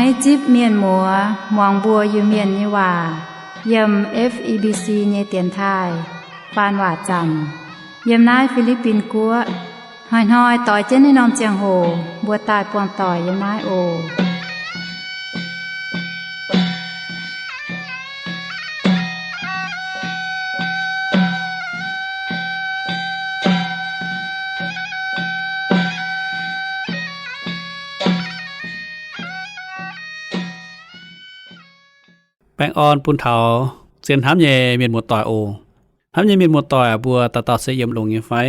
Naaiv zipv mienh muoz muangx mbuo Iu-Mienh nyei waac yiem F E B C nyei dienx taaih faan waac zanc yiem naaiv Fi^li^bin Guoqv. Hnoi-hnoi doix jienv naaiv norm ziangh hoc mbuo daaih buangh doic yiem naaiv oc. Baengh orn bun taux zien hnamv nyei mienh muoz-doic oc. Hnamv nyei mienh muoz-doic, mbuo dauh dauh se yiem longx nyei fai?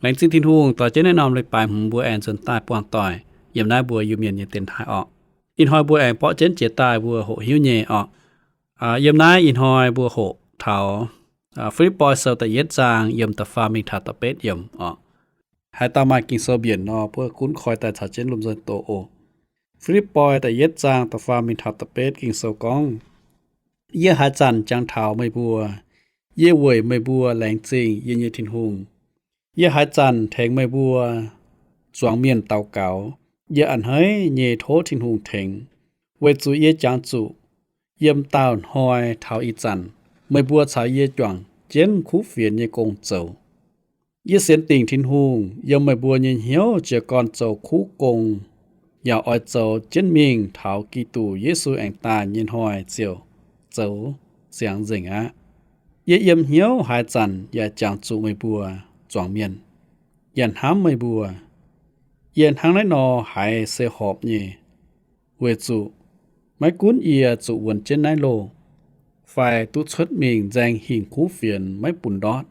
Laengz zingh Tin-Hungh, doix jienv naaiv norm leiz-baaix hmz mbuo aengx nzuonx daaih buangh doic yiem naaiv mbuo Iu-Mienh nyei dienx taaih orqc. Ih hnoi mbuo aengx borqv jienv jiex daaih mbuo hoqc hiuv nyei orqc. Yiem naaiv ih hnoi mbuo hoqc taux Fi^lipv^poi Sou da'yietv zaang yiem da'faam mingh taux da'betv yiemc orqc. Haaix dauh maaih Ging-Sou mbienc nor, mbuo gunv koi daaih caux jienv lomh nzoih doqc oc. Fi^lipv^poi da'yietv zaang da'faam mingh taux da'betv Ging-Sou gorngv, Yie haaix zanc jangx taux meih mbuo, yie weic meih mbuo laengz zingh yie nyei Tin-Hungh. Yie haaix zanc tengx meih mbuo zuangx mienh daux gaux, yie a'hneiv nyei tov Tin-Hungh tengx, weic zuqc yie jangx zuqc yiem daauh hnoi taux ih zanc, meih mbuo caux yie juangc jienv kuv fienx nyei gong zoux. Yie sienx dingc Tin-Hungh yiem meih mbuo nyei hnyouv jiez gorn zoux kuv gong, yaac oix zoux jienv mingh taux Giduc Yesu aengx daaih nyei hnoi ziouc zoux ziangx nzengc aqv. Yie yiem hnyouv haaix zanc yaac jangx zuqc meih mbuo zuangx mienh, yaac hnamv meih mbuo. Yie hnangv naaiv nor haiz se horpc nyei, weic zuqc maiv gunv yie zuqc wuonx jienv naaiv loh fai duqv cuotv mingh nzaeng hingh kuv fienx maiv bun ndortv,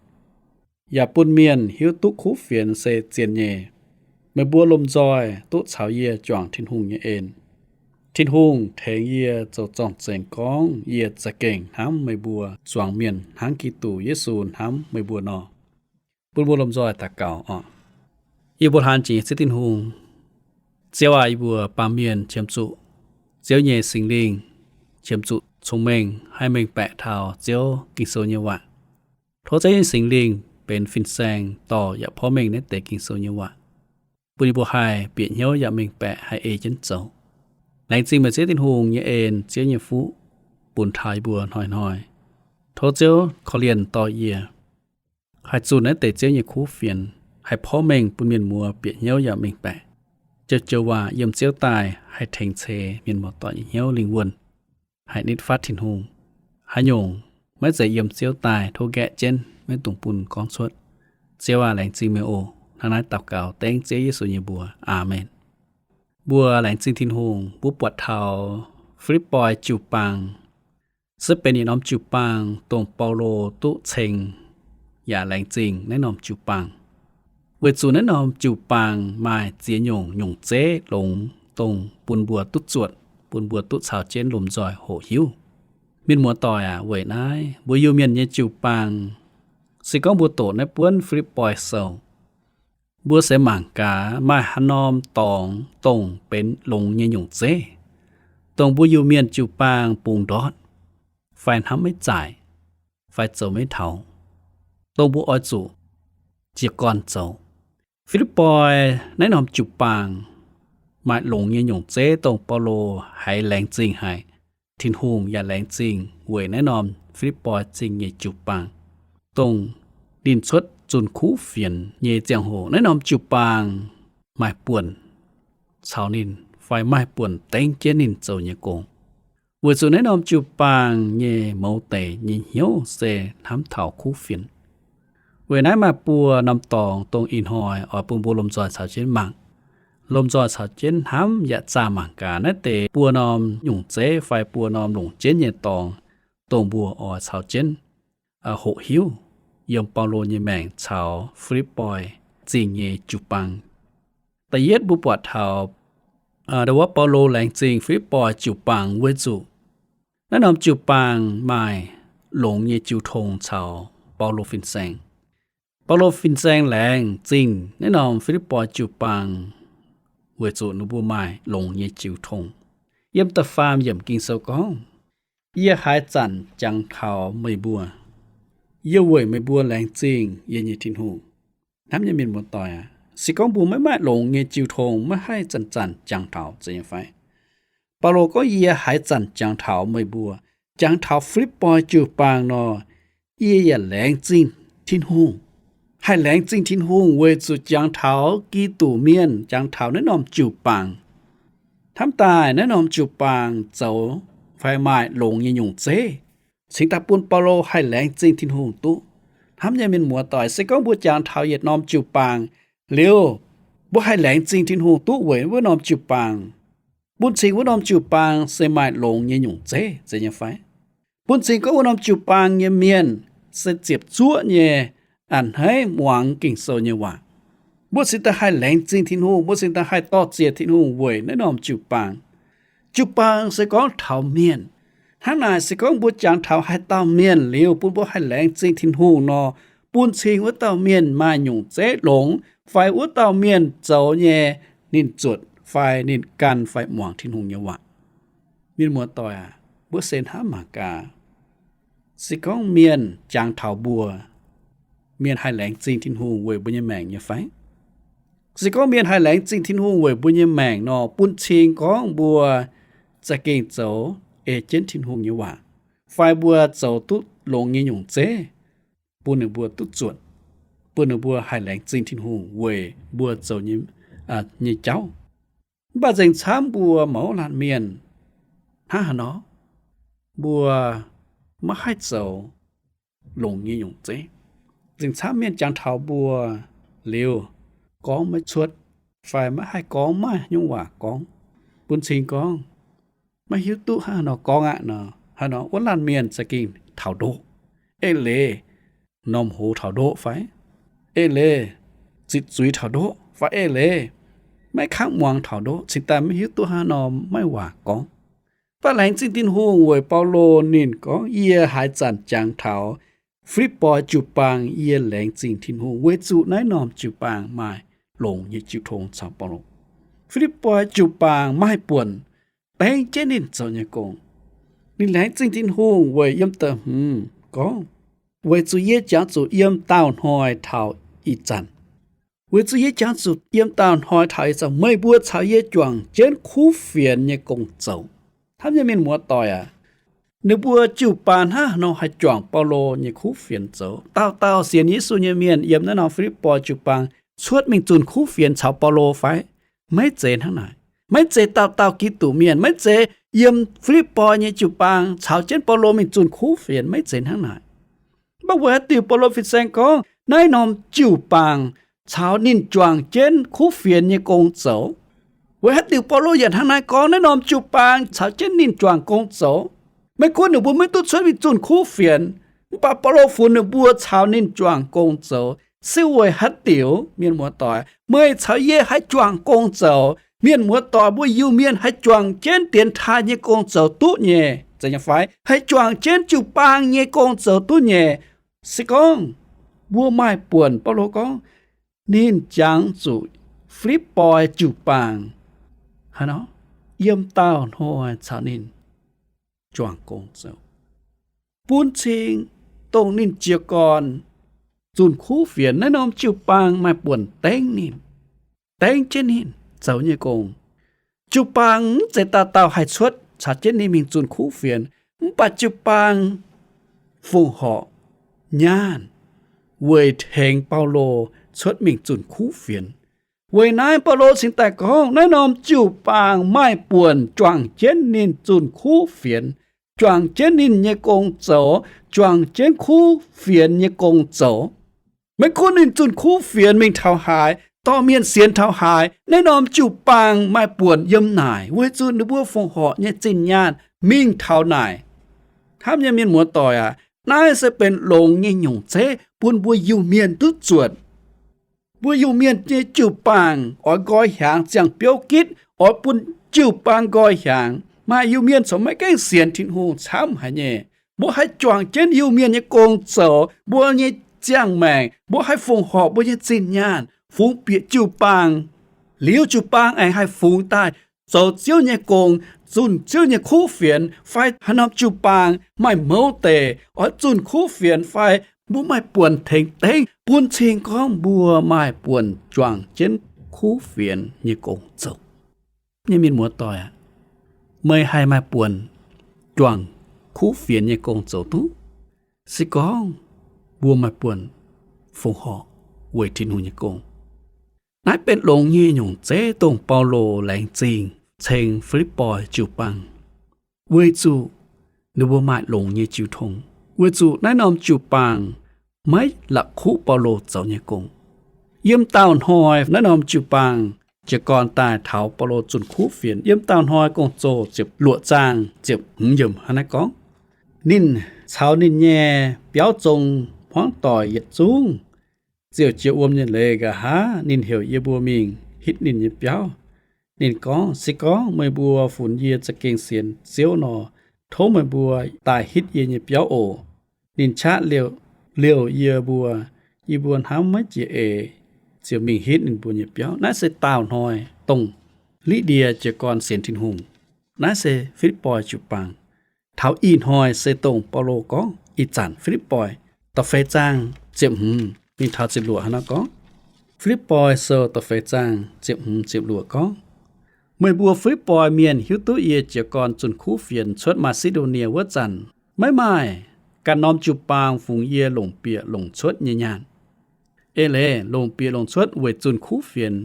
yaac bun mienh hiuv duqv kuv fienx se zien nyei. Meih mbuo lomh nzoih duqv caux yie juangc Tin-Hungh nyei en. Tin-Hungh tengx yie zoux zorng-zengx gorngv yie za'gengh hnamv meih mbuo zuangx mienh hnangv Giduc Yesu hnamv meih mbuo nor. Bun mbuo lomh nzoih daux gaux oc. Yie mbuo hlaang jiex nyei Ziouv Tin-Hungh, Ziouv aac, yie mbuo baamh mienh qiemx zuqc Ziouv nyei Singx Lingh, qiemx zuqc cong-mengh haih mengh baeqc taux Ziouv Ging-Sou nyei waac. Tov Ziouv nyei Singx Lingh benx fin-saeng dorh yaac porv mengh naaiv deix Ging-Sou nyei waac, bun yie mbuo haih bieqc hnyouv yaac mengh baeqc haih ei jienv zoux. Laengz zingh meih Ziouv Tin-Hungh nyei en, Ziouv nyei fuqv, bun taux yie mbuo hnoi-hnoi. Tov Ziouv korv-lienh dorh yie haih zunh naaiv deix Ziouv nyei kuv fienx, haih porv mengh bun mienh muoz bieqc hnyouv yaac mengh baeqc joux-joux waac yiem Ziouv daaih haih tengx ceix mienh muoz-doic nyei hnyouv lingh wuonh, haih nitv fatv Tin-Hungh. Haaix nyungc maiv zeiz yiem Ziouv daaih tov nqaeqv jienv, maiv dungx bun gorngv cuotv. Ziouv aac, laengz zingh meih oc. Hnangv naaiv daux gaux dengv Ziouv Yesu nyei mbuox. Aamen. Mbuo laengz zingh Tin-Hungh, mbuo buatc taux Fi^lipv^poi jiu-baang se benx yietc norm jiu-baang dongh Baulo duqv ceng yaac laengz zingh naaiv norm jiu-baang. Weic zuqc naaiv norm jiu-baang maaih ziex nyungc nyungc zeiv longx dongh bun mbuo duqv zuotc, bun mbuo duqv caux jienv lomh nzoih hoqc hiuv. Mienh muoz-doic aac, weic naaiv mbuo Iu-Mienh nyei jiu-baang, se gorngv mbuo doqc naaiv buonv Fi^lipv^poi Sou, mbuo se mangc gaax maaih haaix norm dorngx dongh benx longx nyei nyungc zeiv, dongh mbuo Iu-Mienh jiu-baang bungx ndortv, fai hnamv maiv zaaic, fai zoux maiv taux, dongh mbuo oix zuqc jiez gorn zoux. Fi^lipv^poi naaiv norm jiu-baang maaih longx nyei nyungc zeiv dongh Baulo haiz laengz zingh haic. Tin-Hungh yaac laengz zingh weic naaiv norm Fi^lipv^poi Zingh nyei jiu-baang, dongh ninh cuotv zunh kuv fienx nyei ziangh hoc naaiv norm jiu-baang maaih buonc caux ninh fai maaih buonc dengv jienv ninh zoux nyei gong. Weic zuqc naaiv norm jiu-baang nyei mouz deic nyei hnyouv se hnamv taux kuv fienx. Weic naaiv maaih buo norm dorngx dongh ih hnoi oix bun mbuo lomh nzoih caux jienv mangc, lomh nzoih caux jienv hnamv yaac zaah mangc gaax naaiv deix buo norm nyungc zeiv fai buo norm longc jienv nyei dorngx, dongh mbuo oix caux jienv hoqc hiuv yiem Baulo nyei maengc caux Fi^lipv^poi Zingh nyei jiu-baang. Da'yietv mbuo buatc taux ndau wuov Baulo laengz zingh Fi^lipv^poi jiu-baang weic zuqc naaiv norm jiu-baang maaih longx nyei jiu-tong caux Baulo fin-saeng. Baulo fin-saeng laengz zingh naaiv norm Fi^lipv^poi jiu-baang weic zuqc ninh mbuo maaih longx nyei jiu-tong. Yiem da'faam yiemc Ging-Sou gorngv, Yie haaix zanc jangx taux meih mbuo, yie weic meih mbuo laengz zingh yie nyei Tin-Hungh. Hnamv nyei mienh muoz-doic aac, se gorngv mbuo maiv maaih longx nyei jiu-tong, maiv haih zanc-zanc jangx taux, zeiz nyei fai? Baulo gorngv, Yie haaix zanc jangx taux meih mbuo, jangx taux Fi^lipv^poi jiu-baang nor, yie yaac laengz zingh Tin-Hungh. Haih laengz zingh Tin-Hungh weic zuqc jangx taux Giduc mienh, jangx taux naaiv norm jiu-baang. Hnamv daaih naaiv norm jiu-baang zoux fai maaih longx nyei nyungc zeiv, cingx daaih bun Baulo haih laengz zingh Tin-Hungh duqv. Hnamv nyei mienh muoz-doic, se gorngv mbuo jangx taux yietc norm jiu-baang liuz, mbuo haih laengz zingh Tin-Hungh duqv weic wuov norm jiu-baang, bun cing wuov norm jiu-baang se maaih longx nyei nyungc zeiv, zeiz nyei fai? Bun cing gorngv wuov norm jiu-baang nyei mienh se ziepc zuoqv nyei, a'hneiv muangx Ging-Sou nyei waac. Mbuo cingx daaih haih laengz zingh Tin-Hungh, mbuo cingx daaih haih dor-ziec Tin-Hungh weic naaiv norm jiu-baang. Jiu-baang se gorngv taux mienh. Hnangv naaic, se gorngv mbuo jangx taux haaix dauh mienh liuz, bun mbuo haih laengz zingh Tin-Hungh nor, bun cing wuov dauh mienh maaih nyungc zeiv longx, fai wuov dauh mienh zoux nyei ninh zuotc fai ninh gan fai muangx Tin-Hungh nyei waac. Mienh muoz-doic aac, mbuo se hnamv mangc gaax, se gorngv mienh jangx taux mbuo, mienh haih laengz zingh Tin-Hungh weic mbuo nyei maengc nyei fai? Se gorngv mienh haih laengz zingh Tin-Hungh weic mbuo nyei maengc nor, bun cing gorngv mbuo za'gengh zoux ei jienv Tin-Hungh nyei waac, fai mbuo zoux duqv longx nyei nyungc zeiv, bun ninh mbuo duqv zuotc, bun ninh mbuo haih laengz zingh Tin-Hungh weic mbuo zoux nyei, nyei jauv. Mv baac nzengc camv mbuo mouz laanh mienh hnangv haaix nor, mbuo maiv haih zoux longx nyei nyungc zeiv. Nzengc camv mienh jangx taux mbuo liuz, gorngv maiv cuotv, fai maiv haih gorngv maaih nyungc waac gorngv, bun cing gorngv maiv hiuv duqv hnangv haaix nor gorngv aqv nor, haaix nor wuov laanh mienh za'gengh taux ndoqv, eix leiz norm hoz taux ndoqv fai, eix leiz zitc zuiz taux ndoqv, fai eix leiz maiv kangv muangx taux ndoqv, cingx daaih maiv hiuv duqv hnangv haaix nor maaih waac gorngv. Mv baac laengz zingh Tin-Hungh weic Baulo ninh gorngv, Yie haaix zanc jangx taux Fi^lipv^poi jiu-baang, yie laengz zingh Tin-Hungh weic zuqc naaiv norm jiu-baang maaih longx nyei jiu-tong caux Baulo. Fi^lipv^poi jiu-baang maaih buonc dengv jienv ninh zoux nyei gong. Ninh laengz zingh Tin-Hungh weic yiem da'hmz gorngv, Weic zuqc yie jangx zuqc yiem daauh hnoi taux ih zanc, weic zuqc yie jangx zuqc yiem daauh hnoi taux ih zanc, meih mbuo caux yie juangc jienv kuv fienx nyei gong zoux. Hnamv nyei mienh muoz-doic aac, ninh mbuo jiu-baang hnangv haaix nor haih juangc Baulo nyei kuv fienx zoux? Dauh dauh sienx Yesu nyei mienh yiem naaiv norm Fi^lipv^poi jiu-baang cuotv mingh zunh kuv fienx caux Baulo fai? Maiv zeiz hnangv naaic. Maiv zeiz dauh dauh Giduc mienh, maiv zeiz yiem Fi^lipv^poi nyei jiu-baang caux jienv Baulo mingh zunh kuv fienx, maiv zeiz hnangv naaic. Mv baac weic haaix diuc Baulo fin-saeng gorngv naaiv norm jiu-baang caux ninh juangc jienv kuv fienx nyei gong zoux? Weic haaix diuc Baulo yaac hnangv naaiv gorngv naaiv norm jiu-baang caux jienv ninh juangc gong zoux? Maiv gunv ninh mbuo maiv duqv cuotv mingh zunh kuv fienx, mv baac Baulo funx ninh mbuo caux ninh juangc gong zoux, se weic haaix diuc mienh muoz-doic? Meih caux yie haih juangc gong zoux. Mienh muoz-doic, mbuo Iu-Mienh haih juangc jienv dienx taaih nyei gong zoux duqv nyei, zeiz nyei fai? Haih juangc jienv jiu-baang nyei gong zoux duqv nyei. Se gorngv mbuo maaih buonc, Baulo gorngv, ninh jangx zuqc Fi^lipv^poi jiu-baang haaix nor, yiem daauh hnoi caux ninh juangc gong zoux. Bun cing dongh ninh jiez gorn zunh kuv fienx, naaiv norm jiu-baang maaih buonc dengv ninh, dengv jienv ninh zoux nyei gong. Jiu-baang mv zeiz dauh dauh haih cuotv caux jienv ninh mingh zunh kuv fienx, mv baac jiu-baang fongc horc nyaanh weic tengx Baulo cuotv mingh zunh kuv fienx. Weic naaiv Baulo cingx daaih gorngv naaiv norm jiu-baang maaih buonc juangc jienv ninh zunh kuv fienx, juangc jienv ninh nyei gong zoux, juangc jienv kuv fienx nyei gong zoux. Maiv gunv ninh zunh kuv fienx mingh taux haaix, dorh mienh sienx taux haaix, naaiv norm jiu-baang maaih buonc yiem naaic, weic zuqc ninh mbuo fongc horc nyei zinh nyaanh mingh taux naaic. Hnamv nyei mienh muoz-doic aac, naaiv se benx longx nyei nyungc zeiv bun mbuo Iu-Mienh duqv zuotc. Mbuo Iu-Mienh nyei jiu-baang oix nqoi hiaangx ziangh biouv gitv, oix bun jiu-baang nqoi hiaangx. Maaih Iu-Mienh corc maiv gaengh sienx Tin-Hungh camv haic nyei. Mbuo haih juangc jienv Iu-Mienh nyei gong zoux, mbuo nyei ziangh maengc, mbuo haih fongc horc mbuo nyei zinh nyaanh fungx bieqc jiu-baang. Liuz jiu-baang aengx haih fungx daaih zoux Ziouv nyei gong, zunh Ziouv nyei kuv fienx, fai haaix norm jiu-baang maaih mouz deic oix zunh kuv fienx fai, mbuo maaih buonc tengx dengv bun cing gorngv mbuo maaih buonc juangc jienv kuv fienx nyei gong zoux. Nyei mienh muoz-doic aac, Meih haih maaih buonc juangc kuv fienx nyei gong zoux duqv, se gorngv mbuo maaih buonc fongc horc weic Tin-Hungh nyei gong. Naaiv benx longx nyei nyungc zeiv, dongh Baulo laengz zingh ceng Fi^lipv^poi jiu-baang, weic zuqc ninh mbuo maaih longx nyei jiu-tong, weic zuqc naaiv norm jiu-baang maiv la'kuqv Baulo zoux nyei gong. Yiem daauh hnoi naaiv norm jiu-baang jiez gorn daaih taux Baulo zunh kuv fienx. Yiem daauh hnoi Gong-Zoh ziepc luoqc zaang ziepc hmz yiemc hnangv naaiv gorngv, Ninh caux ninh nyei biauv zong hmuangv doic yietc zungv ziouc jiex wuom nyei leiz nqa'haav. Ninh heuc yie mbuo mingh hitv ninh nyei biauv. Ninh gorngv, Se gorngv meih mbuo funx yie za'gengh sienx Ziouv nor, tov meih mbuo daaih hitv yie nyei biauv oc. Ninh qaqv liouh, liouh yie mbuo, yie mbuo hnamv maiv jiex eix, ziouc mingh hitv ninh mbuo nyei biauv. Naaiv se daauh hnoi dongh Li^ndie jiez gorn sienx Tin-Hungh. Naaiv se Fi^lipv^poi jiu-baang. Taux ih hnoi se dongh Baulo gorngv ih zanc Fi^lipv^poi da'feix zaang ziepc hmz mingh taux ziepc luoqc hnangv nor gorngv. Fi^lipv^poi Sou da'feix zaang ziepc hmz ziepc luoqc gorngv, Meih mbuo Fi^lipv^poi Mienh hiuv duqv yie jiez gorn zunh kuv fienx cuotv Maa^si^ndo^nie wuov zanc, maiv maaih ganh norm jiu-baang fungx yie longc bieqc longc cuotv nyei nyaanh. Eix leiz longc bieqc longc cuotv weic zunh kuv fienx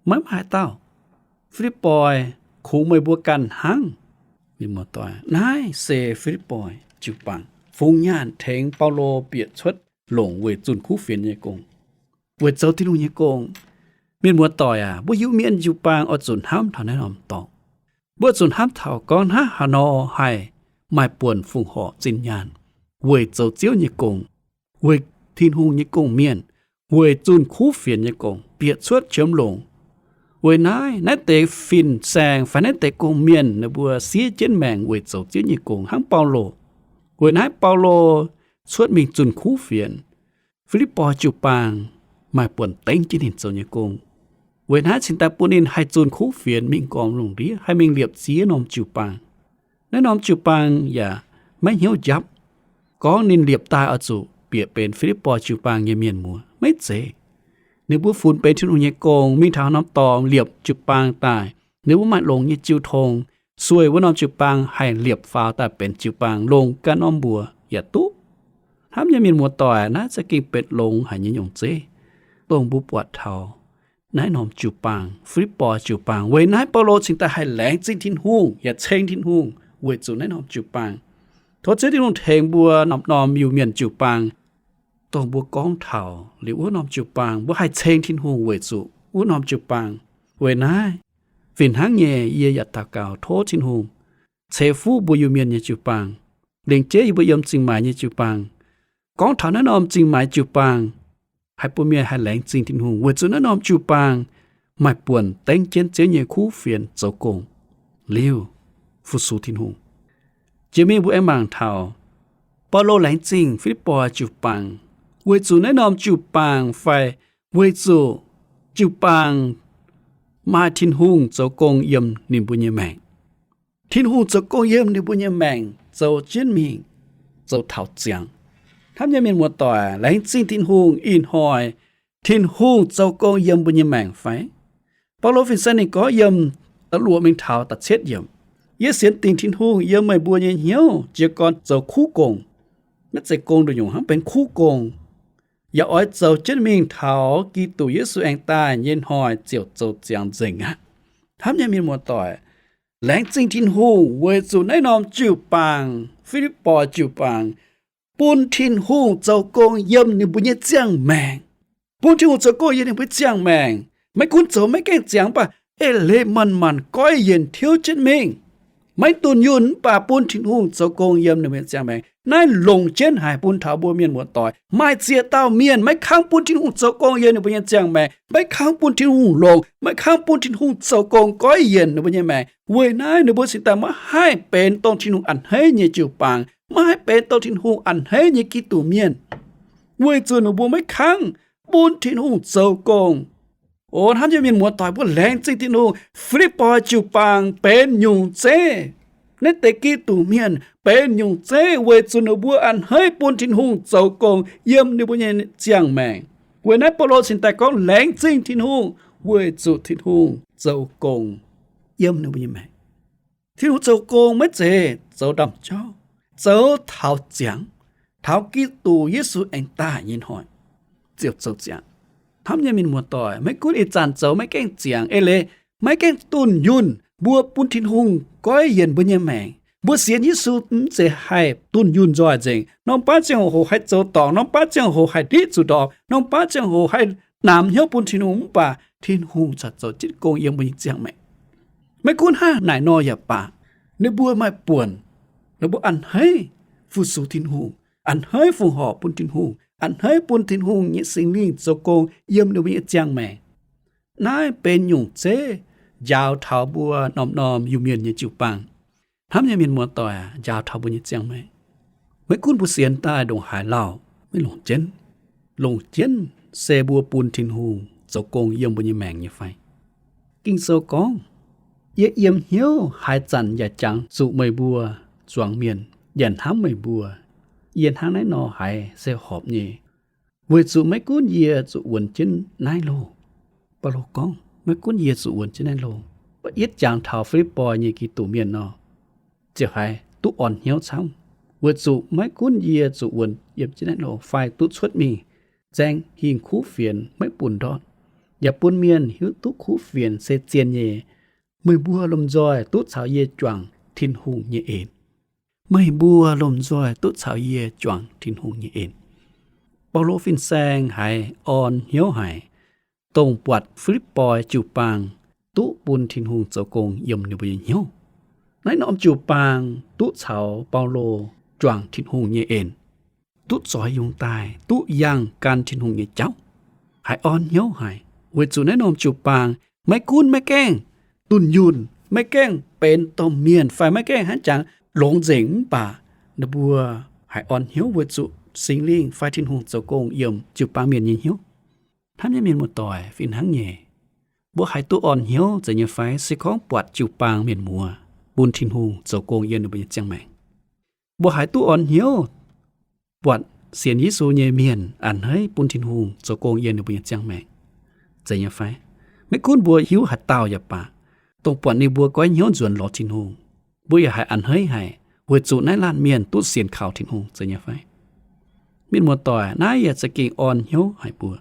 maiv maaih haaix dauh. Fi^lipv^poi, kungx meih mbuo ganh hnangv. Mienh muoz-doic, naaiv se Fi^lipv^poi jiu-baang fungx nyaanh tengx Baulo bieqc cuotv longc weic zunh kuv fienx nyei gong, weic zoux Tin-Hungh nyei gong. Mienh muoz-doic aac, mbuo hiuv mienh jiu-baang oix zuqc hnamv taux naaiv norm dorngx. Mbuo zuqc hnamv taux gorngv hnangv haaix nor haih maaih buonc fongc horc zinh nyaanh weic zoux Ziouv nyei gong, weic Tin-Hungh nyei gong-mienh, weic zunh kuv fienx nyei gong bieqc cuotv qiemx longc. Weic naaiv, naaiv deix fin-saeng fai naaiv deix gong-mienh ninh mbuo siev jienv maengc weic zoux Ziouv nyei gong hnangv Baulo. Weic naaiv Baulo cuotv mingh zunh kuv fienx. Fi^lipv^poi jiu-baang maaih buonc dengv jienv ninh zoux nyei gong. Weic naaiv cingx daaih bun ninh haih zunh kuv fienx mingh gormx lungh ndiev, haih mingh liepc ziex norm jiu-baang. Naaiv norm jiu-baang yaac maiv hnyouv njapv gorngv ninh liepc daaih oix zuqc bieqc benx Fi^lipv^poi jiu-baang nyei mienh muoz. Maiv zeiz. Ninh mbuo funx benx Tin-Hungh nyei gong, mingh taux norm dorngx liepc jiu-baang daaih, ninh mbuo maaih longx nyei jiu-tong, sueih wuov norm jiu-baang haih liepc faaux daaih benx jiu-baang longc ganh norm mbuox yaac duqv. Hnamv nyei mienh muoz-doic, naaiv za'gengh benx longx haic nyei nyungc zeiv, dongh mbuo buatc taux naaiv norm jiu-baang, Fi^lipv^poi jiu-baang. Weic naaiv Baulo cingx daaih haih laengz zingh Tin-Hungh yaac ceng Tin-Hungh weic zuqc naaiv norm jiu-baang. Tov Ziouv Tin-Hungh tengx mbuo norm-norm Iu-Mienh jiu-baang, dongh mbuo gorngv taux liuz wuov norm jiu-baang, mbuo haih ceng Tin-Hungh weic zuqc wuov norm jiu-baang. Weic naaiv, fih hnangv nyei yie yaac daux gaux tov Tin-Hungh ceix fuqv mbuo Iu-Mienh nyei jiu-baang, lingc jeiv yie mbuo yiem Zingh Maix nyei jiu-baang. Gorngv taux naaiv norm Zingh Maix jiu-baang, haih bun mienh haih laengz zingh Tin-Hungh weic zuqc naaiv norm jiu-baang maaih buonc dengv jienv Ziouv nyei kuv fienx zoux gong liuz fu-sux Tin-Hungh. Jiex mingh mbuo aengx mangc taux Baulo laengz zingh Fi^lipv^poi jiu-baang weic zuqc naaiv norm jiu-baang fai weic zuqc jiu-baang maaih Tin-Hungh zoux gong yiem ninh mbuo nyei maengc. Tin-Hungh zoux gong yiem ninh mbuo nyei maengc zoux jienv mingh, zoux taux ziangx. Hnamv nyei mienh muoz-doic, laengz zingh Tin-Hungh ih hnoi Tin-Hungh zoux gong yiem mbuo nyei maengc fai? Baulo fin-saeng ninh gorngv yiem da'luoqc mingh taux da'cietv yiemc, Yie sienx dingc Tin-Hungh yiem meih mbuo nyei hnyouv jiez gorn zoux kuv gong, maiv zeiz gong nduqc nyungc hnangv, benx kuv gong, yaac oix zoux jienv mingh taux Giduc Yesu aengx daaih nyei hnoi ziouc zoux ziangx nzengc aqv. Hnamv nyei mienh muoz-doic, laengz zingh Tin-Hungh weic zuqc naaiv norm jiu-baang, Fi^lipv^poi jiu-baang, bun Tin-Hungh zoux gong yiem ninh mbuo nyei ziangh maengc. Bun Tin-Hungh zoux gong yiem ninh mbuo nyei ziangh maengc. Maiv gunv zoux maiv gaengh ziangx, mv baac eix leiz manc-manc goiv yienc tiuv jienv mingh. Maiv dunh yunh, mv baac bun Tin-Hungh zoux gong yiem ninh mbuo nyei ziangh maengc. Naaiv longc jienv haic bun taux mbuo mienh muoz-doic. Maaih ziex dauh mienh maiv kangv bun Tin-Hungh zoux gong yiem ninh mbuo nyei ziangh maengc, maiv kangv bun Tin-Hungh longc, maiv kangv bun Tin-Hungh zoux gong goiv yienc ninh mbuo nyei maengc. Weic naaiv ninh mbuo cingx daaih maiv haih benx dongh Tin-Hungh a'hneiv nyei jiu-baang, maiv haih benx dongh Tin-Hungh a'hneiv nyei Giduc mienh, weic zuqc ninh mbuo maiv kangv bun Tin-Hungh zoux gong. O hnamv nyei mienh muoz-doic, mbuo laengz zingh Tin-Hungh, Fi^lipv^poi jiu-baang benx nyungc zeiv. Naaiv deix Giduc mienh benx nyungc zeiv weic zuqc ninh mbuo a'hneiv bun Tin-Hungh zoux gong yiem ninh mbuo nyei ziangh maengc. Weic naaiv Baulo cingx daaih gorngv laengz zingh Tin-Hungh weic zuqc Tin-Hungh zoux gong yiem ninh mbuo nyei maengc. Tin-Hungh zoux gong maiv zeiz zoux ndaamv-jauv, zoux taux ziangx, taux Giduc Yesu aengx daaih nyei hnoi ziouc zoux ziangx. Hnamv nyei mienh muoz-doic, maiv gunv ih zanc zoux maiv gaengh ziangx eix leiz, maiv gaengh dunh yunh, mbuo bun Tin-Hungh goiv yienc mbuo nyei maengc. Mbuo sienx Yesu mv zeiz haih dunh yunh nzoih nzengc. Norm baav ziangh hoc haih zoux dorngc, norm baav ziangh hoc haih ndiqv zuqc ndorpc, norm baav ziangh hoc haih namx hnyouv bun Tin-Hungh, mv baac Tin-Hungh corc zoux jienv gong yiem mbuo nyei ziangh maengc. Maiv gunv hnangv naaic nor yaac baac, ninh mbuo maaih buonc, ninh mbuo a'hneiv fu-sux Tin-Hungh, a'hneiv fongc horc bun Tin-Hungh, a'hneiv bun Tin-Hungh nyei Singx Lingh zoux gong yiem ninh mbuo nyei ziangh maengc. Naaiv benx nyungc zeiv njaaux taux mbuo norm-norm Iu-Mienh nyei jiu-baang. Hnamv nyei mienh muoz-doic aac, njaaux taux mbuo nyei ziangh maengc. Maiv gunv mbuo sienx daaih ndongc haaix lauh, maiv longc jienv. Longc jienv se mbuo bun Tin-Hungh zoux gong yiem mbuo nyei maengc nyei fai? Ging-Sou gorngv, Yie yiem hnyouv haaix zanc yaac jangx zuqc meih mbuo zuangx mienh yaac hnamv meih mbuo. Yie hnangv naaiv nor haiz se horpc nyei, weic zuqc maiv gunv yie zuqc wuonx jienv naaiv loh. Baulo gorngv, maiv gunv yie zuqc wuonx jienv naaiv loh. Mv baac yietv jangx taux Fi^lipv^poi nyei Giduc mienh nor, ziouc haiz duqv orn hnyouv camv, weic zuqc maiv gunv yie zuqc wuonx yiem jienv naaiv loh fai duqv cuotv mingh, zaeng hingh kuv fienx maiv bun ndortv, yaac bun mienh hiuv duqv kuv fienx se zien nyei. Meih mbuo lomh nzoih duqv caux yie juangc Tin-Hungh nyei en. Meih mbuo lomh nzoih duqv caux yie juangc Tin-Hungh nyei en. Baulo fin-saeng haiz orn hnyouv haic, dongh buatc Fi^lipv^poi jiu-baang duqv bun Tin-Hungh zoux gong yiem ninh mbuo nyei hnyouv. Naaiv norm jiu-baang duqv caux Baulo juangc Tin-Hungh nyei en, duqv zoix yungz daaih, duqv yangh gan Tin-Hungh nyei jauv, haiz orn hnyouv haic, weic zuqc naaiv norm jiu-baang maiv gunv maiv gaengh dunh yunh, maiv gaengh benx domh mienh fai maiv gaengh hnangv jangx longx nzengc, mv baac ninh mbuo haiz orn hnyouv weic zuqc Singx Lingh fai Tin-Hungh zoux gong yiem jiu-baang mienh nyei hnyouv. Hnamv nyei mienh muoz-doic, fih hnangv nyei, mbuo haiz duqv orn hnyouv zeiz nyei fai se gorngv buatc jiu-baang mienh muoz bun Tin-Hungh zoux gong yiem ninh mbuo nyei ziangh maengc? Mbuo haiz duqv orn hnyouv buatc sienx Yesu nyei mienh a'hneiv bun Tin-Hungh zoux gong yiem ninh mbuo nyei ziangh maengc zeiz nyei fai? Maiv gunv mbuo hiuv haaix dauh yaac baac, dongh buatc ninh mbuo goiv hnyouv nzuonx lorz Tin-Hungh, mbuo yaac haiz a'hneiv haic weic zuqc naaiv laanh mienh duqv sienx kaux Tin-Hungh zeiz nyei fai? Mienh muoz-doic, naaiv yaac za'gengh orn hnyouv haic mbuo.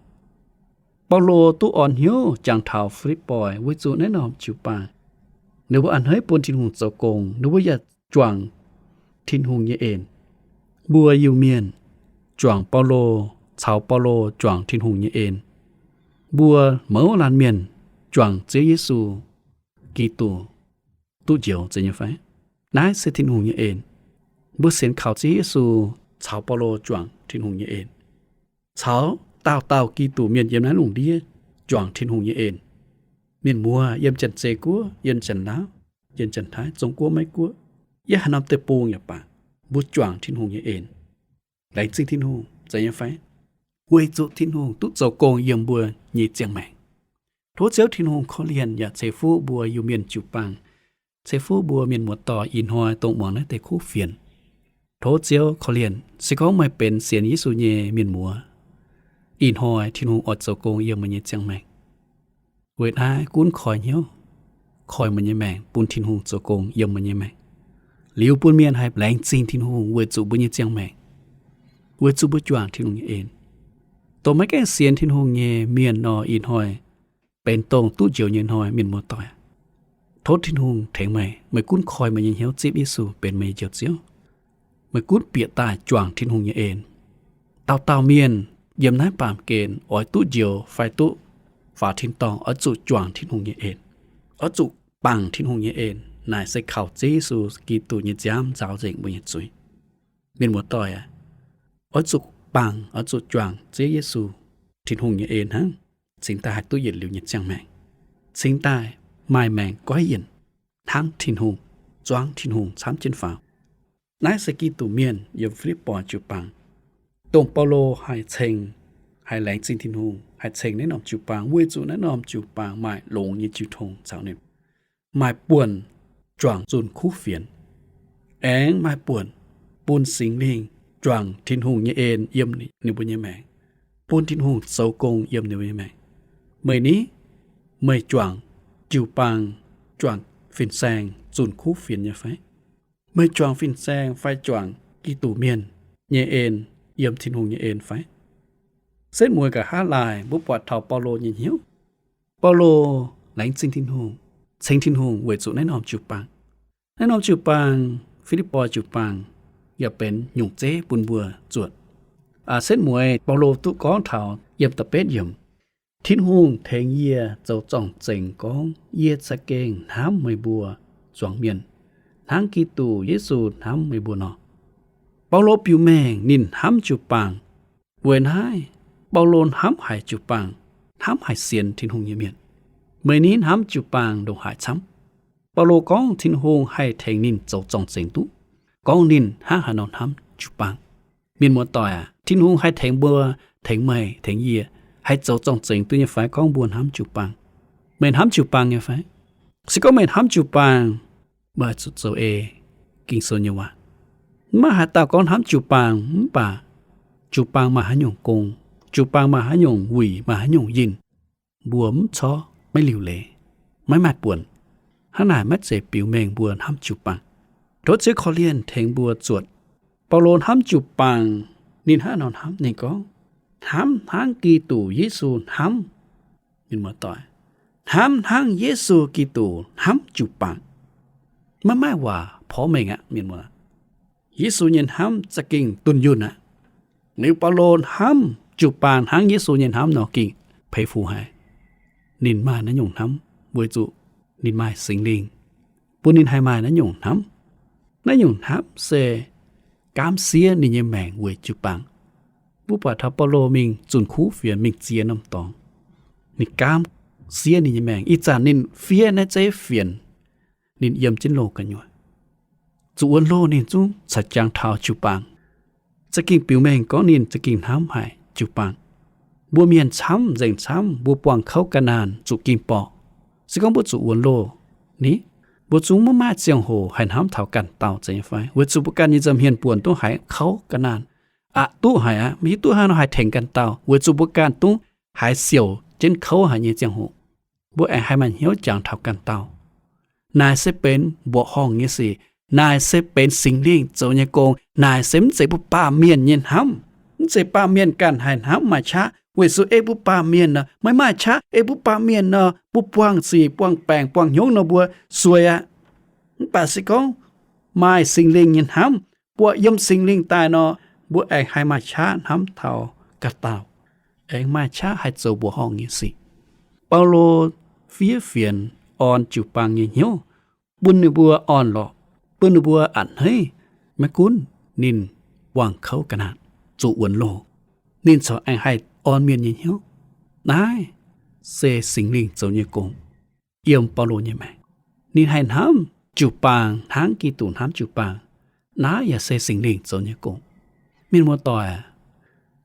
Baulo duqv orn hnyouv jangx taux Fi^lipv^poi weic zuqc naaiv norm jiu-baang ninh mbuo a'hneiv bun Tin-Hungh zoux gong, ninh mbuo yaac juangc Tin-Hungh nyei en. Mbuo Iu-Mienh juangc Baulo, caux Baulo juangc Tin-Hungh nyei en. Mbuo mouz laanh mienh juangc Ziouv Yesu Giduc duqv njoux zeiz nyei fai? Naaiv se Tin-Hungh nyei en. Mbuo sienx kaux Ziouv Yesu caux Baulo juangc Tin-Hungh nyei en, caux dauh dauh Giduc mienh yiem naaiv lungh ndiev juangc Tin-Hungh nyei en. Mienh muoz yiem Janx-Zei Guoqv, yiem Janx-Laauv, yiem Janx-Taiv, Zong Guoqv, Meiv Guoqv, yiem haaix norm deic-bung yaac baac, mbuo juangc Tin-Hungh nyei en, laengz zingh Tin-Hungh zeiz nyei fai? Weic zuqc Tin-Hungh duqv zoux gong yiem mbuo nyei ziangh maengc. Tov Ziouv Tin-Hungh korv-lienh yaac ceix fuqv mbuo Iu-Mienh jiu-baang, ceix fuqv mbuo mienh muoz-doic ih hnoi dongh muangx naaiv deix kuv fienx. Tov Ziouv korv-lienh. Se gorngv meih benx sienx Yesu nyei mienh muoz, ih hnoi Tin-Hungh oix zoux gong yiem meih nyei ziangh maengc. Weic naaiv gunv koi hnyouv, koi meih nyei maengc bun Tin-Hungh zoux gong yiem meih nyei maengc, liuz bun mienh haih laengz zingh Tin-Hungh weic zuqc mbuo nyei ziangh maengc, weic zuqc mbuo juangc Tin-Hungh nyei en. Dongh maiv gaengh sienx Tin-Hungh nyei mienh nor, ih hnoi benx dongh duqv njoux nyei hnoi, mienh muoz-doic. Tov Tin-Hungh tengx meih, meih gunv koi meih nyei hnyouv zipv Yesu benx meih nyei Njoux Ziouv. Meih gunv bieqc daaih juangc Tin-Hungh nyei en. Dauh dauh mienh yiem naaiv baamh gen oix duqv njoux fai duqv faaux tin-dorngh oix zuqc juangc Tin-Hungh nyei en, oix zuqc bangc Tin-Hungh nyei en. Naaic se kaux Ziouv Yesu Giduc nyei nziaamv nzaaux nzengc mbuo nyei zuiz. Mienh muoz-doic aac, oix zuqc bangc, oix zuqc juangc Ziouv Yesu, Tin-Hungh nyei en hnangv, cingx daaih haih duqv yietc liuz nyei ziangh maengc, cingx daaih maaih maengc goiv yienc, hnamv Tin-Hungh, zuangx Tin-Hungh camv jienv faaux. Naaiv se Giduc mienh yiem Fi^lipv^poi jiu-baang, dongh Baulo haih ceng, haih laengz zingh Tin-Hungh, haih ceng naaiv norm jiu-baang weic zuqc naaiv norm jiu-baang maaih longx nyei jiu-tong caux ninh, maaih buonc juangc zunh kuv fienx, aengx maaih buonc bun Singx Lingh juangc Tin-Hungh nyei en yiem ninh mbuo nyei maengc, bun Tin-Hungh zoux gong yiem ninh mbuo nyei maengc. Meih ni? Meih juangc jiu-baang, juangc fin-saeng zunh kuv fienx nyei fai? Meih juangc fin-saeng fai juangc Giduc Mienh nyei en yiem Tin-Hungh nyei en fai? Setv mueiz nqa'haav laaic mbuo buatc taux Baulo nyei hnyouv. Baulo laengz zingh Tin-Hungh, ceng Tin-Hungh weic zuqc naaiv norm jiu-baang. Naaiv norm jiu-baang, Fi^lipv^poi jiu-baang, yaac benx nyungc zeiv bun mbuo zuotc. Setv mueiz Baulo duqv gorngv taux yiem da'betv yiemc, Tin-Hungh tengx yie zoux zorng-zengx gorngv yie za'gengh hnamv meih mbuo zuangx mienh, hnangv Giduc Yesu hnamv meih mbuo nor. Baulo biux mengh ninh hnamv jiu-baang. Weic naaiv, Baulo hnamv haic jiu-baang, hnamv haic sienx Tin-Hungh nyei mienh. Meih ni hnamv jiu-baang ndongc haaix camv? Baulo gorngv Tin-Hungh haih tengx ninh zoux zorng-zengx duqv, gorngv ninh hnangv haaix nor hnamv jiu-baang. Mienh muoz-doic aac, Tin-Hungh haih tengx mbuo, tengx meih, tengx yie, haih zoux zorng-zengx duqv nyei fai gorngv mbuo hnamv jiu-baang? Meih hnamv jiu-baang nyei fai? Se gorngv meih hnamv jiu-baang, meih zuqc zoux ei Ging-Sou nyei waac. Maiv maaih haaix dauh gorngv hnamv jiu-baang mv baac jiu-baang maaih haaix nyungc gong, jiu-baang maaih haaix nyungc wuic, maaih haaix nyungc yinh, mbuo mv corc maiv liuc leiz, maiv maaih buonc. Hnangv naaic maiv zeiz biux mengh mbuo hnamv jiu-baang. Tov Ziouv korv-lienh tengx mbuo zuotc Baulo hnamv jiu-baang. Ninh hnangv nor hnamv, ninh gorngv, hnamv hnangv Giduc Yesu hnamv. Mienh muoz-doic, hnamv hnangv Yesu Giduc hnamv jiu-baang. Maiv maaih waac porv mengh aqv, mienh muoz. Yesu nyei hnamv za'gengh dunh yunh aqv. Liuz Baulo hnamv jiu-baang hnangv Yesu nyei hnamv nor gengh peix fuc haic. Ninh maaih naaiv nyungc hnamv weic zuqc ninh maaih Singx Lingh bun ninh haih maaih naaiv nyungc hnamv. Naaiv nyungc hnamv se gaamv siev ninh nyei maengc weic jiu-baang. Mbuo buatc taux Baulo mingh zunh kuv fienx, mingh ziex norm dorngx, ninh gaamv siev ninh nyei maengc. Ih zanc ninh fiev naaiv zeiv fienx, ninh yiem jienv loh gu'nyuoz. Zuqc wuonx loh ninh zungv caux jangx taux jiu-baang. Za'gengh biux mengh gorngv ninh za'gengh hnamv haic jiu-baang. Mbuo mienh camv nzengc camv, mbuo buangh kouv ga'naanh zuqc ging borqc. Se gorngv mbuo zuqc wuonx loh ni, mbuo zungv maiv maaih ziangh hoc haih hnamv taux ganh dauh zeiz nyei fai? Weic zuqc mbuo ganh nyei nza'hmien buonc duqv haiz kouv ga'naanh, aqc duqv haic aqv, maiv hiuv duqv hnangv nor haih tengx ganh dauh, weic zuqc mbuo ganh duqv haiz siouc jienv kouv haic nyei ziangh hoc, mbuo aengx haih maaih hnyouv jangx taux ganh dauh. Naaic se benx mbuoqc horngh nyei sic. Naaic se benx Singx Lingh zoux nyei gong. Naaic se mv zeiz mbuo baamh mienh nyei hnamv. Mv zeiz baamh mienh ganh haih hnamv maaih qaqv, weic zuqc ei mbuo baamh mienh nor maiv maaih qaqv. Ei mbuo baamh mienh nor, mbuo buangh sic, buangh baengc, buangh hnyouv nor mbuo sueih aqv. Mv baac se gorngv maaih Singx Lingh nyei hnamv, buatc yiem Singx Lingh daaih nor, mbuo aengx haih maaih qaqv hnamv taux ganh dauh, aengx maaih qaqv haih zoux mbuoqc horngh nyei sic. Baulo fiev fienx orn jiu-baang nyei hnyouv, bun ninh mbuo orn-lorqc, bun ninh mbuo a'hneiv. Maiv gunv ninh buangh kouv ga'naanh, zuqc wuonx loh, ninh corc aengx haih orn mienh nyei hnyouv. Naaiv se Singx Lingh zoux nyei gong yiem Baulo nyei maengc. Ninh haih hnamv jiu-baang hnangv Giduc hnamv jiu-baang. Naaiv yaac se Singx Lingh zoux nyei gong. Mienh muoz-doic aac,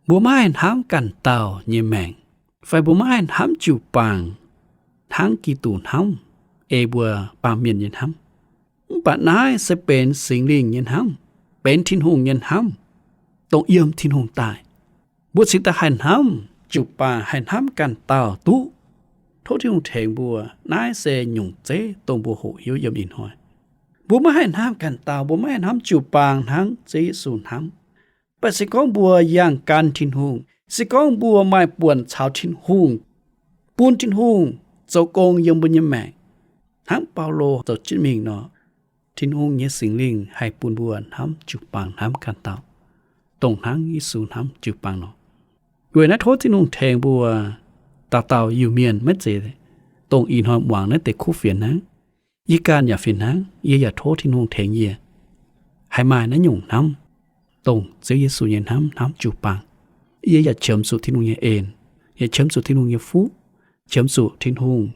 mbuo maiv haih hnamv ganh dauh nyei maengc, fai mbuo maiv haih hnamv jiu-baang hnangv Giduc hnamv, ei mbuo baamh mienh nyei hnamv. Mv baac naaiv se benx Singx Lingh nyei hnamv, benx Tin-Hungh nyei hnamv, dongh yiem Tin-Hungh daaih. Mbuo cingx daaih haih hnamv jiu-baang, haih hnamv ganh dauh duqv. Tov Tin-Hungh tengx mbuo. Naaiv se nyungc zeiv dongh mbuo hoqc hiuv yiem ih hnoi. Mbuo maiv haih hnamv ganh dauh, mbuo maiv haih hnamv jiu-baang hnangv Ziouv Yesu hnamv. Mv baac se gorngv mbuo yangh gan Tin-Hungh, se gorngv mbuo maaih buonc caux Tin-Hungh, bun Tin-Hungh zoux gong yiem mbuo nyei maengc, hnangv Baulo zoux jienv mingh nor, Tin-Hungh nyei Singx Lingh haih bun mbuo hnamv jiu-baang hnamv ganh dauh, dongh hnangv Yesu hnamv jiu-baang nor. Weic naaiv tov Tin-Hungh tengx mbuo, dauh dauh Iu-Mienh maiv zeiz dongh ih hnoi muangx naaiv deix kuv fienx hnangv. Yie ganh yaac fih hnangv, yie yaac tov Tin-Hungh tengx yie haih maaih naaiv nyungc hnamv, dongh Ziouv Yesu nyei hnamv, hnamv jiu-baang. Yie yaac qiemx zuqc Tin-Hungh nyei en, yaac qiemx zuqc Tin-Hungh nyei fuqv, qiemx zuqc Tin-Hungh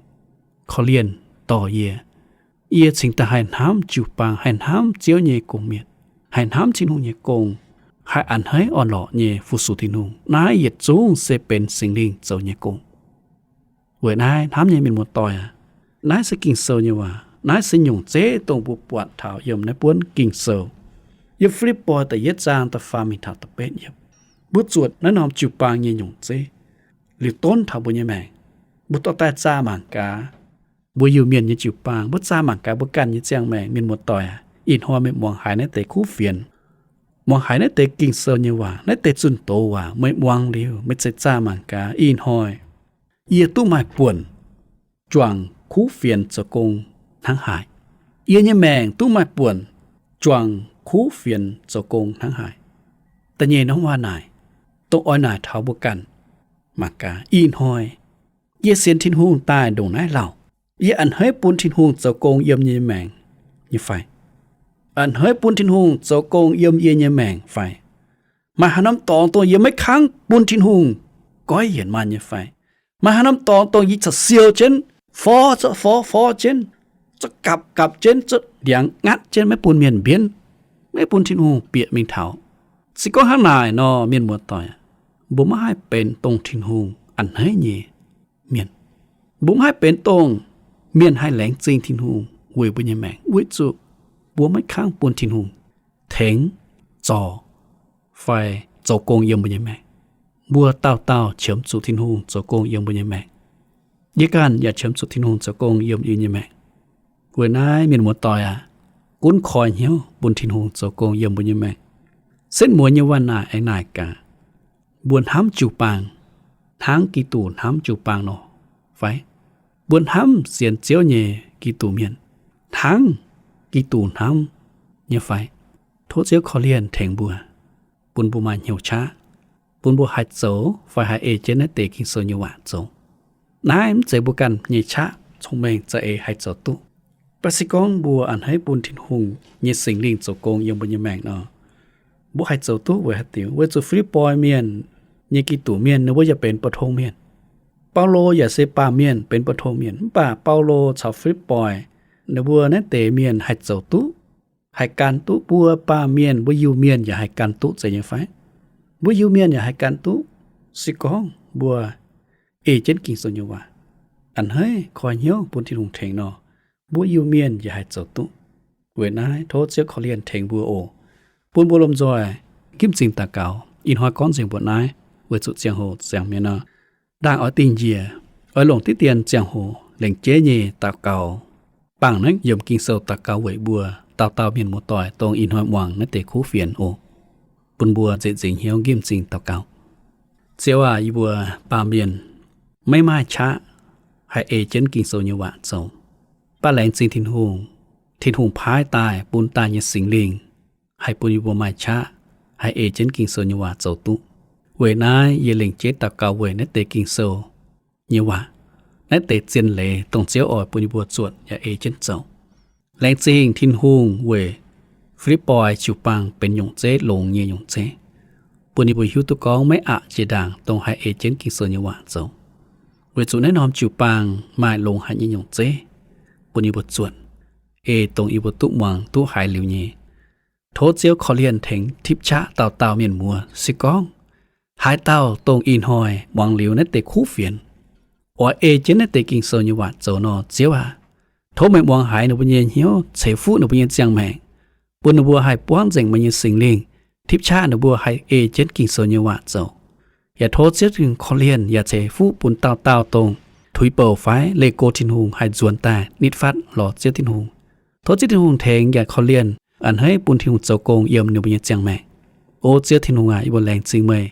korv-lienh dorh yie. Yie cingx daaih haih hnamv jiu-baang, haih hnamv Ziouv nyei gong-mienh, haih hnamv Tin-Hungh nyei gong, haih a'hneiv orn-lorqc nyei fu-sux Tin-Hungh. Naaiv yietc zungv se benx Singx Lingh zoux nyei gong. Weic naaiv hnamv nyei mienh muoz-doic aac, naaiv se Ging-Sou nyei waac. Naaiv se nyungc zeiv dongh mbuo buatc taux yiem naaiv buonv Ging-Sou. Yiem Fi^lipv^poi da'yietv zaang da'faam mingh taux da'betv yiemc, mbuo zuotc naaiv norm jiu-baang nyei nyungc zeiv liuz donv taux mbuo nyei maengc. Mbuo dorh daaih zaah mangc gaax. mbuo Iu-Mienh nyei jiu-baang, mbuo zaah mangc gaax mbuo ganh nyei ziangh maengc, mienh muoz-doic aac. Ih hnoi meih muangx haiz naaiv deix kuv fienx, muangx haiz naaiv deix Ging-Sou nyei waac, naaiv deix zunh doz waac, meih muangx liuz meih zeiz zaah mangc gaax, ih hnoi yie duqv maaih buonc juangc kuv fienx zoux gong hnangv haaix. Yie nyei maengc duqv maaih buonc juangc kuv fienx zoux gong hnangv haaix. Da'nyeic norm waac naaic, dongh oix naaic taux mbuo ganh mangc gaax, ih hnoi yie sienx Tin-Hungh daaih ndongc naaiv lauh, yie a'hneiv bun Tin-Hungh zoux gong yiem yie nyei maengc nyei fai? A'hneiv bun Tin-Hungh zoux gong yiem yie nyei maengc fai? Maaih haaix norm dorngx dongh yie maiv kangv bun Tin-Hungh goiv yienc maaih nyei fai? Maaih haaix norm dorngx dongh yie corc siou jienv, forv zorqv forv, forv jienv, zorqv gapv gapv jienv, zorqv ndiangx ngatv jienv, maiv bun mienh mbienv, maiv bun Tin-Hungh bieqc mingh taux? Se gorngv hnangv naaic nor, mienh muoz-doic aac, mbuo maiv haih benx dongh Tin-Hungh a'hneiv nyei mienh. Mbuo maiv haih benx dongh mienh haih laengz zingh Tin-Hungh weic mbuo nyei maengc, weic zuqc mbuo maiv kangv bun Tin-Hungh tengx, zorc, fai zoux gong yiem mbuo nyei maengc. Mbuo dauh dauh qiemx zuqc Tin-Hungh zoux gong yiem mbuo nyei maengc. Yie ganh yaac qiemx zuqc Tin-Hungh zoux gong yiem yie nyei maengc. Weic naaiv, mienh muoz-doic aac, gunv koi hnyouv bun Tin-Hungh zoux gong yiem mbuo nyei maengc. Setv mueiz nyei waac naaic aengx naaic gaax, mbuo hnamv jiu-baang hnangv Giduc hnamv jiu-baang nor fai? Mbuo hnamv sienx Ziouv nyei Giduc mienh hnangv Giduc hnamv nyei fai? Tov Ziouv korv-lienh tengx mbuo, bun mbuo maaih hnyouv qaqv, bun mbuo haih zoux fai haih ei jienv naaiv deix Ging-Sou nyei waac zoux. Naaiv mv zeiz mbuo ganh nyei qaqv cong-mengh za'eix haih zoux duqv. Mv baac se gorngv mbuo a'hneiv bun Tin-Hungh nyei Singx Lingh zoux gong yiem mbuo nyei maengc nor, mbuo haih zoux duqv weic haaix diuc? Weic zuqc Fi^lipv^poi Mienh nyei Giduc mienh ninh mbuo yaac benx pou-tong mienh. Baulo yaac se baamh mienh, benx pou-tong mienh. Mv baac Baulo caux Fi^lipv^poi ninh mbuo naaiv deix mienh haih zoux duqv, haih gan duqv. Mbuo baamh mienh, mbuo Iu-Mienh yaac haih gan duqv, zeiz nyei fai? Mbuo Iu-Mienh yaac haih gan duqv, se gorngv mbuo ei jienv Ging-Sou nyei waac, a'hneiv koi hnyouv bun Tin-Hungh tengx nor, mbuo Iu-Mienh yaac haih zoux duqv. Weic naaiv tov Ziouv korv-lienh tengx mbuo oc. Bun mbuo lomh nzoih nqimv zingh daux gaux. Ih hnoi gorngv nzengc mbuoqc naaiv, weic zuqc ziangh hoc ziangx mi'aqv nor, ndaangh oix dingh njiec, oix longc diqv dien ziangh hoc lengc jeiv nyei daux gaux, bangc naaiv yiemc Ging-Sou daux gaux weic mbuo dauh dauh mienh muoz-doic, dongh ih hnoi muangx naaiv deix kuv fienx oc. Bun mbuo nzengc nzengc hnyouv nqimv zingh daux gaux. Ziouv aac, yie mbuo baamh mienh maiv maaih qaqv haih ei jienv Ging-Sou nyei waac zoux. Mv baac laengz zingh Tin-Hungh, Tin-Hungh paaiv daaih bun daaih nyei Singx Lingh haih bun yie mbuo maaih qaqv haih ei jienv Ging-Sou nyei waac zoux duqv. Weic naaiv yie lengc jeiv daux gaux weic naaiv deix Ging-Sou nyei waac, naaiv deix zien leiz dongh Ziouv oix bun yie mbuo zuotc yaac ei jienv zoux. Laengz zingh Tin-Hungh weic Fi^lipv^poi jiu-baang benx nyungc zeiv, longx nyei nyungc zeiv, bun yie mbuo hiuv duqv gorngv maiv aqc jiex ndaangc dongh haih ei jienv Ging-Sou nyei waac zoux. Weic zuqc naaiv norm jiu-baang maaih longx haic nyei nyungc zeiv bun yie mbuo zuotc, ei dongh yie mbuo duqv muangx duqv haiz liuz nyei. Tov Ziouv korv-lienh tengx tipv qaqv dauh dauh mienh muoz. Se gorngv haaix dauh dongh ih hnoi muangx liuz naaiv deix kuv fienx, oix ei jienv naaiv deix Ging-Sou nyei waac zoux nor, Ziouv aac, tov meih muangx haiz ninh mbuo nyei hnyouv, ceix fuqv ninh mbuo nyei ziangh maengc, bun ninh mbuo haih buangv nzengc meih nyei Singx Lingh, tipv qaqv ninh mbuo haih ei jienv Ging-Sou nyei waac zoux. Yaac tov Ziouv Tin-Hungh korv-lienh yaac ceix fuqv bun dauh dauh dongh tuix bouc fai leih go Tin-Hungh haih nzuonx daaih nitv fatv lorz Ziouv Tin-Hungh. Tov Ziouv Tin-Hungh tengx yaac korv-lienh a'hneiv bun Tin-Hungh zoux gong yiem ninh mbuo nyei ziangh maengc. O Ziouv Tin-Hungh aac, yie mbuo laengz zingh meih,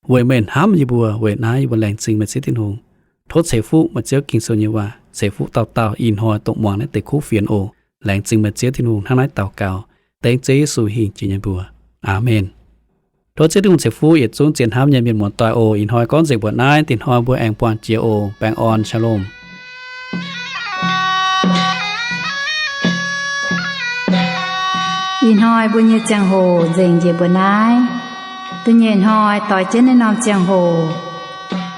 weic meih hnamv yie mbuo. Weic naaiv yie mbuo laengz zingh meih, Ziouv Tin-Hungh. Tov ceix fuqv meih Ziouv Ging-Sou nyei waac, ceix fuqv dauh dauh ih hnoi dongh muangx naaiv deix kuv fienx oc. Laengz zingh meih, Ziouv Tin-Hungh. Hnangv naaiv daux gaux dengv Ziouv Yesu hingh jiex nyei mbuox. Aamen. Tov Ziouv Tin-Hungh ceix fuqv yietc zungv zien hnamv nyei mienh muoz-doic oc. Ih hnoi gorngv nzengc mbuoqc naaiv, dinh hnoi mbuo aengx buangh jiex oc. Baengh orn, shalom. Ih hnoi mbuo nyei ziangh hoc nzengc njiec mbuoqc naaiv. Da'nyeic hnoi doix jienv naaiv norm ziangh hoc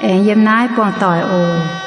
aengx yiem naaiv buangh doic oc.